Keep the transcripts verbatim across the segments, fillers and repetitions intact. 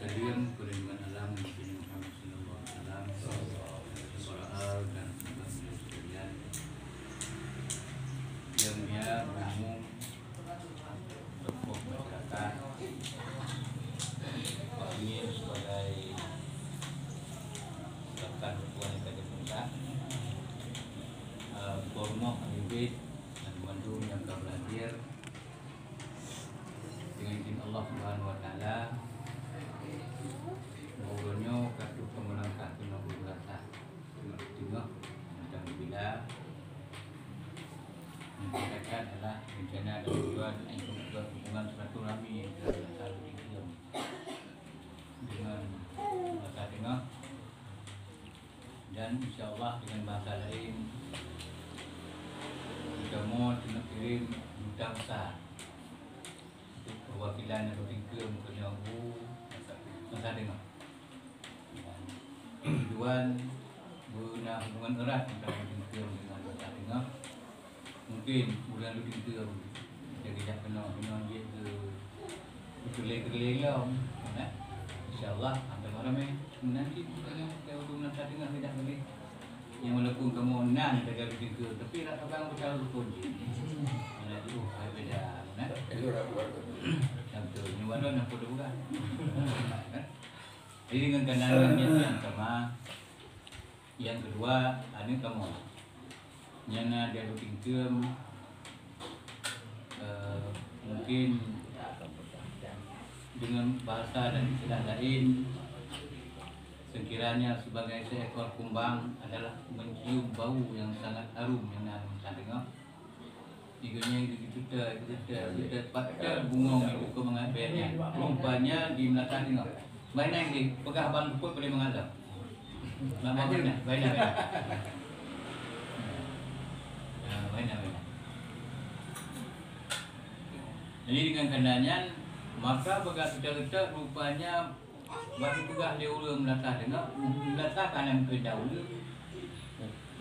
Hadirin peurlindungan alam Nabi Muhammad sallallahu alaihi wasallam, para al dan sahabat beliau sekalian. Yang mulia umum, tokoh masyarakat, Pak Amir sebagai rakan ketua yang ka dipeugah, eh, Ketua Rumoh Ahlul Bait dan bandum nyang ka beuhadir. Dengan izin Allah Subhanahu wa Taala, uroe nyoe ka trok keu meulangkah keunoe u Meulasan. Teungoh, macam bila, yang terdekat adalah rencana dan tujuan untuk hubungan silaturahmi yang telah dilakukan dengan Meulasan Teungoh. Dan insya Allah dengan bahasa lain, kamoe keuneuk kirém duta besar untuk perwakilan Nanggroe Tingkeum keunoe u Meulasan Teungoh. Dan tujuan beuna hubungan erat antara Nanggroe Tingkeum dengan Meulasan Teungoh. Mungkin ureueng Nanggroe Tingkeum jadi jak keunoe, keunoe jeuet keu keulé-keulé lom, kan? Insya Allah, antara ramé. Nanti kalau ureueng Meulasan Teungoh beda lagi. Yang walaupun kamoe nan jaga Nanggroe Tingkeum, tapi rak pegang beutôi rukon jih. Mana jauh, hai beda, kan? Betul, nyoe baru nak podo bukan. Kan? Jadi dengan keunalan yang sama, yang kedua, aneuk kamoe. Nyang na di Nanggroe Tingkeum, eh, mungkin dengan bahasa dan istilah lain, sekiranya sebagai seekor kumbang adalah mencium bau yang sangat harum yang na Meulasan Teungoh. Igonya itu kita, kita, kita patah bungong itu keu mangat bèe nyan. Rupanya di Meulasan Teungoh. Baina di peugah bang keupeue boleh mangat lom. Lama baina, baina, baina. Ah, baina, baina. Jadi dengan keunan nyan, maka peugah kita-kita rupanya bak jipeugah lé ureueng Meulasan Teungoh, Meulasan ka na meukeue dahulu.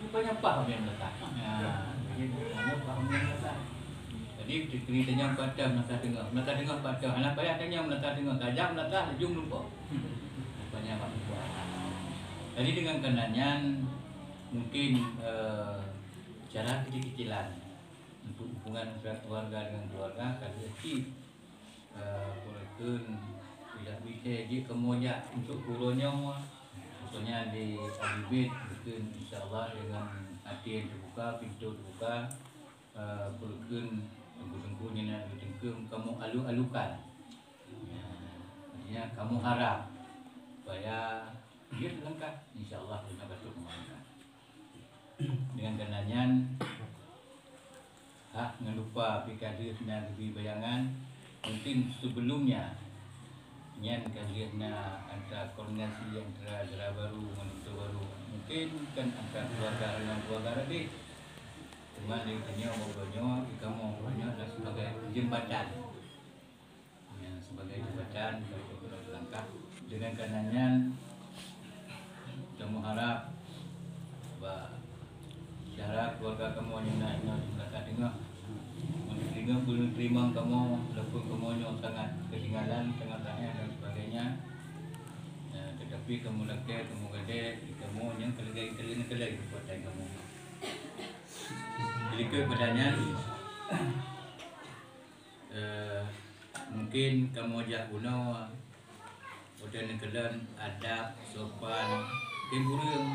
Rupanya paih ureueng Meulasan. Ha, jadi rupanya paih ureueng Meulasan. Jadi, teukeuri tanyong patah Meulasan Teungoh. Meulasan Teungoh patah. Hana payah tanyong Meulasan Teungoh. Tajak Meulasan, ujong lupa. Rupanya mak lupa. Jadi, dengan keunan nyan, mungkin, eh, cara kecil-kecilan untuk hubungan antara keluarga dengan keluarga ka lheueh cit. Eh, peue kheun, tidak bisa jeuet kamoe jak untuk uroe nyoe. Maksudnya di Ahlul Bait, mungkin insya Allah dengan hati yang terbuka, pintu terbuka, eh, peue kheun, teungku-teungku nyang na Nanggroe Tingkeum kamoe alu-alukan. Ya, artinya kamoe harap supaya jeuet langkah, insya Allah, lima ratus keumalangkah. Dengan keunan nyan, hah, ngon lupa pih ka lheueh na geubri bayangan, mungkin sebelumnya nyan ka lheueh na antara koordinasi antara dara barô ngon intu barô. Mungkin kan antara keluarga dengan keluarga rabe. Cuma di tanyoe, bak tanyoe, di kamoe, tanyoe adalah sebagai jembatan. Ya, sebagai jembatan untuk langkah. Dengan keunan nyan, kamoe harap bak syedara keluarga kamoe nyang na inoe di Meulasan Teungoh, meuneurimong, meuneurimong kamoe, walaupun kamoe nyoe sangat keutinggalan, sangat rakyat dan sebagainya. Ya, tetapi kamoe lakèe, kamoe gadée, di kamoe nyang keulagèe-keulagèe keuadaan kamoe. Likot pada nyan, Eh, mungkin kamoe jak bunoe, watèe neukalon adab, sopan, mungkin kureueng.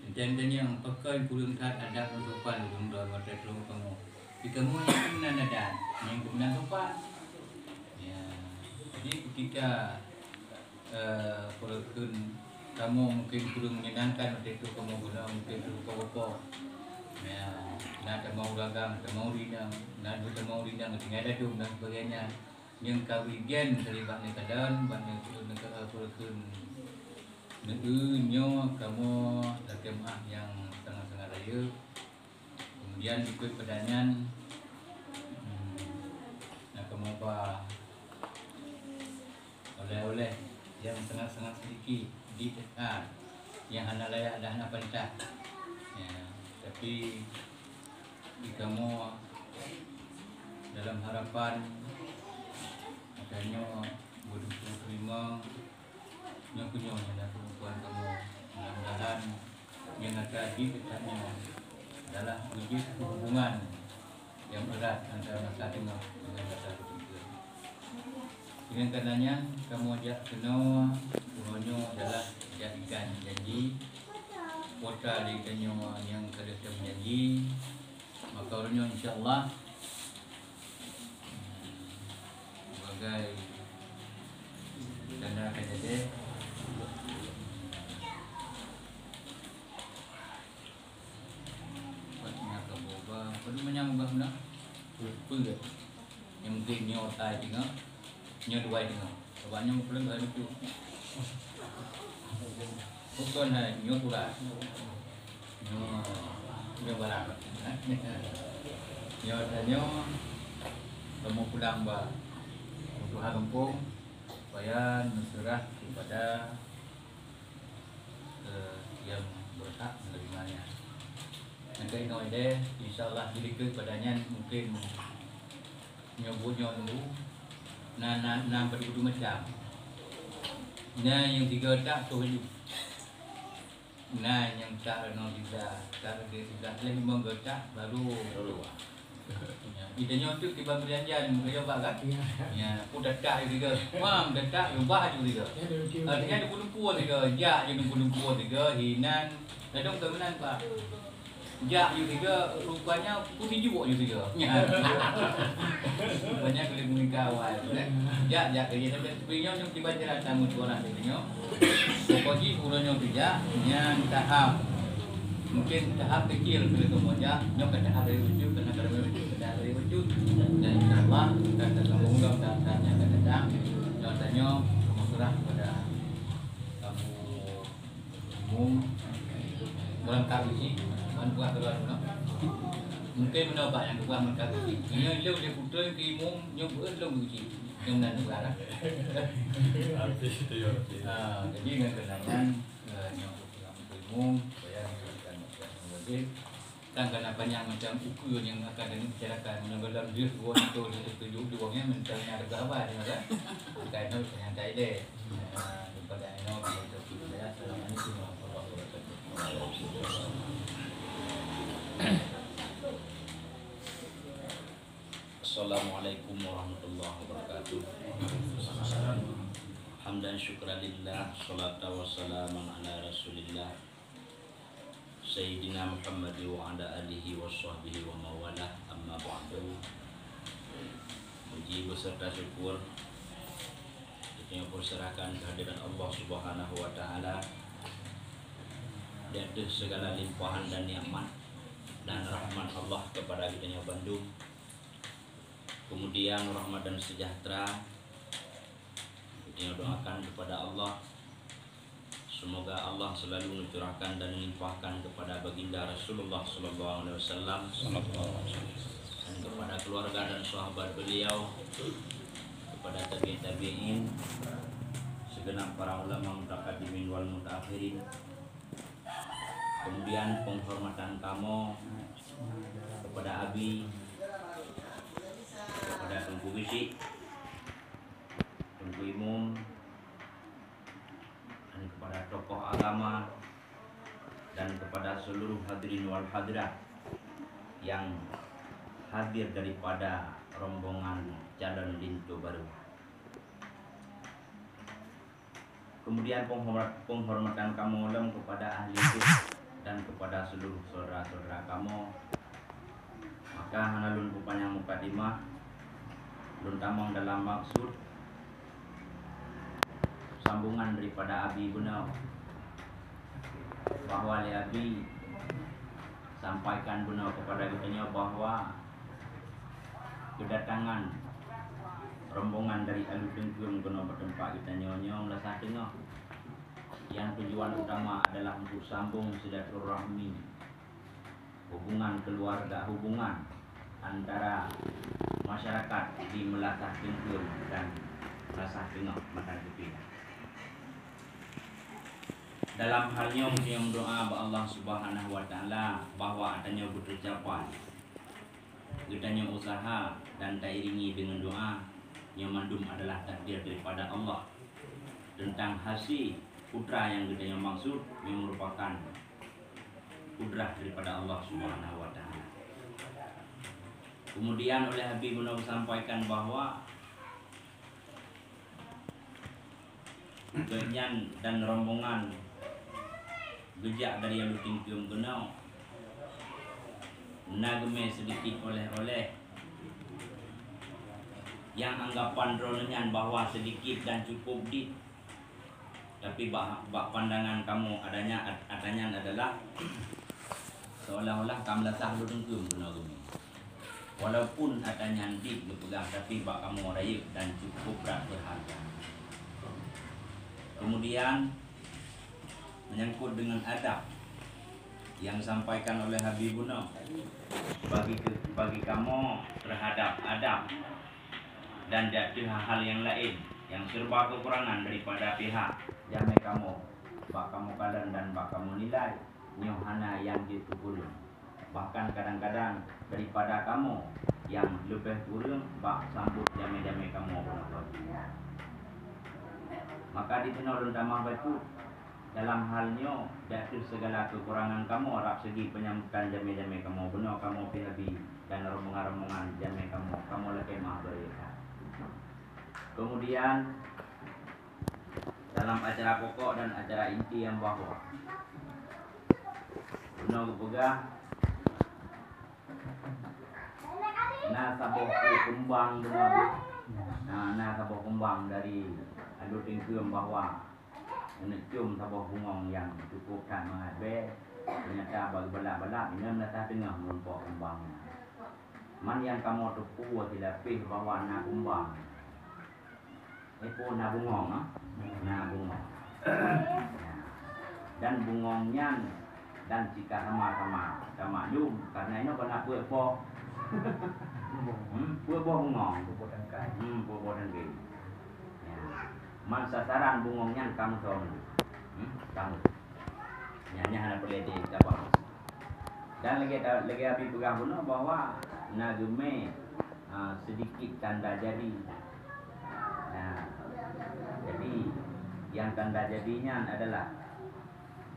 Entén-entén nyang pakon kureueng that adab ngon sopan, ureueng droe watèe tulông kamoe. Di kamoe nyang meunan adat, nyang meunan sopan. Ya, jadi ketika Eh, peue kheun kamoe mungkin kureueng menyenangkan watèe itu kamoe guna mungkin terlupa-lupa. Ya, na tamong uragang, tamong rinang, na tamong rinang tinggai ladôm dan sebagainya. Nyang ka wigen dari bak neukalon, bak neukalon, peue kheun neu-eu nyoe kamoe lakèe meu'ah nyang sangat-sangat rayeuk. Kemudian dikeue pada nyan, hmm, na kamoe ba oleh-oleh nyang sangat-sangat sedikit di, ha, nyang hana layak dan hana pantas. Ya, tapi di kamoe dalam harapan, katanya, beutôi terima Nyoe keuh nyoe nyang na keukumpulan kamoe, mudah-mudahan nyang ata jih teutab nyoe adalah beujeuet hubungan nyang erat antara masa teungoh dengan masa keutiga. Dengan karena nyan, kamoe jak keunoe uroe nyoe adalah jak ikan janji, kuota di tanyoe nyang ka lheueh teumeujadi, maka uroe nyoe insya Allah sebagai tanda akan jadi. Buat tinggal ke boba. Perlu menyang ubah pula. Pun ke? Yang mungkin nyoe tai tinggal, nyoe duai tinggal. Sebab nyoe belum ada tu. Bukan hai nyoe pula. Nyoe, nyoe barang. Nyoe dan nyoe kamu pulang ba Tuhan kampung supaya nusrah kepada eh, yang berhak menerimanya. Nyang keunoe deh, insya Allah, jidikeu pada nyan mungkin nyoe buet nyoe nunggu. Na, na, na padum-padum macam. Na nyang tiga tak tu laju. Na nyang tak reunoe tiga, tak reunoe tiga, lheuh limong geutak baru. Baru. Ya, di tanyoe tu kiban beujanjian, meukayo bak kan? Ya. Ya, pun datak juga. Wah, datak ubah juga. Ya, ada lucu. Artinya lucu. Dumpu-dumpu juga, jak je dumpu-dumpu juga, hinan. Kadang tak menang, Pak. Jak juga, rupanya pun dijuk juga. Ya. Rupanya boleh menikah awal tu, eh. Jak, jak kerja sampai tapi nyoe, nyoe kiban jalan tamu tu orang tu nyoe. Pokok jih uroe nyoe bijak nyang tahap, mungkin tahap kecil keu kamoe jak, nyoe ka tahap dari wujud, kena dari wujud, kena dari wujud. Dan insya Allah akan tersambung lom tahap-tahap nyang akan datang. Nyoe tanyoe kamoe serah kepada kamu umum. Orang kawin ni, orang buat keluar dulu. Mungkin meunoe bak nyang keubah meukaru. Nyoe lôn lé putroe keu imum, nyoe beuet lôn keu cit. Nyoe nan neugara. Artis tu ya. Ah, jadi dengan kenangan, eh, nyoe keu imum, saya mengucapkan terima kasih. Kan kana panyang macam ukeue nyang akan dan bicarakan. Nyoe dalam jeuet dua ratus tujuh puluh dua nyan, macam nyang ada sahabat, kan? Bukan nyoe, nyang tak ada. Ah, daripada nyoe, kita sudah. Assalamualaikum warahmatullahi wabarakatuh. Assalamualaikum warahmatullahi wabarakatuh. Hamdan syukran lillah, salatan wa salaman ala Rasulillah, Sayyidina Muhammad wa ala alihi wa sahbihi wa mawalah, amma ba'du. Puji beserta syukur kita yang perserahkan kehadiran Allah Subhanahu wa Ta'ala di atas segala limpahan dan nikmat dan rahmat Allah kepada kita yang bandum. Kemudian rahmat dan sejahtera kita yang doakan kepada Allah. Semoga Allah selalu mencurahkan dan melimpahkan kepada baginda Rasulullah sallallahu alaihi wasallam dan kepada keluarga dan sahabat beliau, kepada tabi'in tabi'in, segenap para ulama mutaqaddimin wal mutaakhirin. Kemudian penghormatan kamoe kepada Abi, kepada Teungku Geuchik, Teungku Imum, dan kepada tokoh agama, dan kepada seluruh hadirin wal hadirat yang hadir daripada rombongan calon linto baru. Kemudian penghormat-, penghormatan kamoe lom kepada ahli jih dan kepada seluruh saudara-saudara kamoe. Maka hana lôn peupanyang mukadimah, lôn tamong dalam maksud sambungan daripada Abi bunoe, bahwa lé Abi sampaikan bunoe kepada geutanyoe bahwa kedatangan rombongan dari Alu Teungkeung keunoe bak teumpat geutanyoe nyoe meulasah teungoh. Yang tujuan utama adalah untuk sambung silaturahmi, hubungan keluarga, hubungan antara masyarakat di Meulasah Teungkeung dan Meulasah Teungoh mantong teupinah. Dalam hal nyoe, meunyoe meudoa bak Allah Subhanahu wa Taala bahwa tanyoe beuteucapai. Geutanyoe usaha dan tairingi deungon doa, nyoe mandum adalah takdir daripada Allah. Teuntang hase putra nyang geutanyoe maksud, nyoe meurupakan kudrah daripada Allah Subhanahu wa Ta'ala. Kemudian oleh Habib Bunoe geusampaikan bahwa gobnyan dan rombongan geujak dari Alue Tingkeum keunoe na geumé seudikit oleh-oleh nyang anggapan droeneuh nyan bahwa seudikit dan cukup dit. Tapi bak, bak pandangan kamoe, adanya, atanyan adalah seolah-olah ka meulasah Alue Tingkeum keunoe geumé. Walaupun atanyan dit geupeugah, tapi bak kamoe rayeuk dan cukup brat beuharga. Kemudian, menyangkut dengan adab yang disampaikan oleh Habib Bunoe, bagi ke, bagi kamoe terhadap adab dan di ateueh hal-hal nyang laén nyang serba keukurangan daripada pihak jamé kamoe, bak kamoe kalon dan bak kamoe nilai, nyoe hana nyang jeuet keu kureueng. Bahkan kadang-kadang daripada kamoe nyang leubeh kureueng bak sambot jamé-jamé kamoe bunoe pagi. Maka di sinoe lôn tamah bacut, dalam hal nyoe, di ateueh segala keukurangan kamoe rab segi penyambutan jamé-jamé kamoe bunoe, kamoe pih Abi dan rombongan-rombongan jamé kamoe, kamoe lakée meuah beureukat. Kemudian, dalam acara pokok dan acara inti nyang bahwa bunoe geupeugah na saboh kumbang bunoe, na, na saboh kumbang dari Alue Tingkeum bahwa geuneuk cium saboh bungöng nyang cukup that mangat bée. Teunyata bak geubalak-balak, inong na that teungoh meurumpok kumbang nyan. Man nyang kamoe teupeu silapéh bahwa na kumbang. Eh, peue na bungöng, ah? Na bungöng. Ya. Dan bungöng nyan dan cit ka sama-sama tamaklum, karena inoe kon na peuet boh. Hmm, peuet boh bungöng. Peuet boh tangkai. Hmm, peuet boh tangkai. Ya. Man sasaran bungöng nyan ka meusom. Hmm, ka meusom. Nyan, nyan hana peureulée ditabah. Dan lagée ta-, lagée Abi peugah bunoe bahwa na geumé, ah, seudikit tanda jadi. Nah, jadi nyang tanda jadi nyan adalah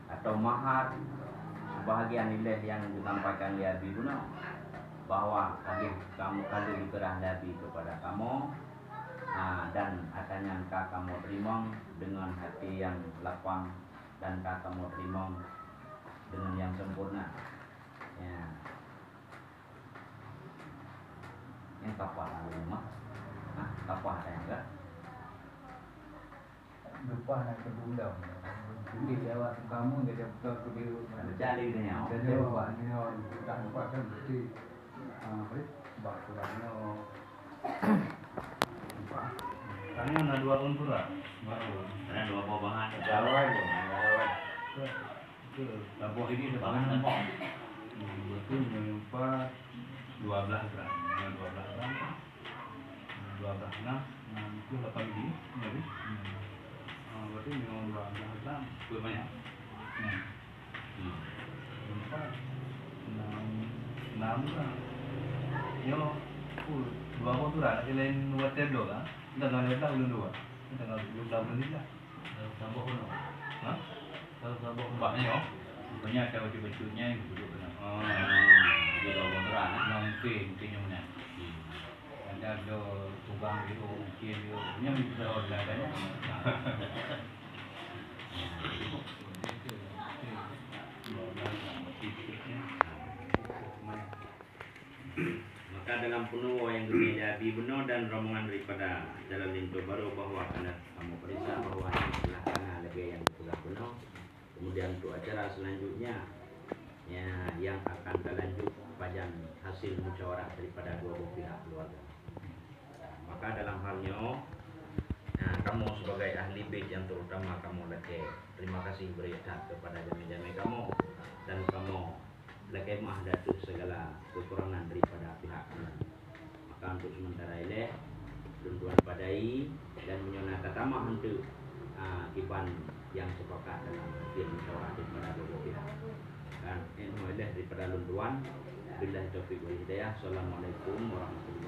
atau mahar, sebahagian ilée nyang disampaikan lé Abi bunoe, bahwa ka lheueh kamoe, ka lheueh geupeugah lé Abi keupada kamoe, ah, dan ata nyan ka kamoe teurimong deungon até nyang lapang dan ka kamoe teurimong deungon nyang sempurna. Ya. Nyang kapah lalu mah. Hah? Kapah ata nyang ka? Lupa nak ke bulan. Jadi jawab kamu jadi betul ke biru. Ada cari dia nyawa. Jadi awak ni orang tak lupa kan mesti, ah, apa ni? Bak kurang nyawa. Tanya na dua orang tu lah. Dua orang. Ada dua buah bahan. Jawab je. Jawab. Saboh ini sebanyak saboh. Hmm, berarti menyumpah dua belas gram. Dua belas gram. Dua belas gram. Nah, itu lapan biji. Jadi, ah, berarti memang dua belas gram. Cukup banyak. Hmm. Hmm. Empat, enam, enam gram. Yo, full. Dua boh tu dah, nak lain dua tablo lah. Dah dua belas ulun dua. Dah dua belas ulun tiga. Kalau saboh pun. Ha? Kalau saboh pun. Bah nyoe. Rupanya ada bacut-bacutnya yang duduk kena. Ah, dia dah orang terang, eh? Mungkin, mungkin yang mana. Hmm. Ada, ada tukang dia, mungkin dia. Punya mungkin dah orang dah ada. Maka dalam peunuwoe nyang geubri lé Abi bunoe dan rombongan daripada Jalan Linto Barô bahwa kana kamoe peuriksa bahwa nyan adalah kana lagée nyang geupeugah bunoe. Kemudian untuk acara selanjutnya, ya, yang akan talanjut pajan hasil musyawarah daripada dua boh pihak keluarga. Maka dalam hal nyoe, nah, kamoe sebagai ahli bait yang terutama kamoe lakée terima kasih beureukat kepada jamé-jamé kamoe dan kamoe lakée meuah datu segala kekurangan daripada pihak kamoe. Maka untuk sementara ilée, lôn tuan padai dan meunyoe na tatamah untuk, ah, kiban yang sepakat dalam hasil musyawarah daripada dua boh pihak. Dan ilée daripada lôn tuan, billahi taufiq wal hidayah. Assalamualaikum warahmatullahi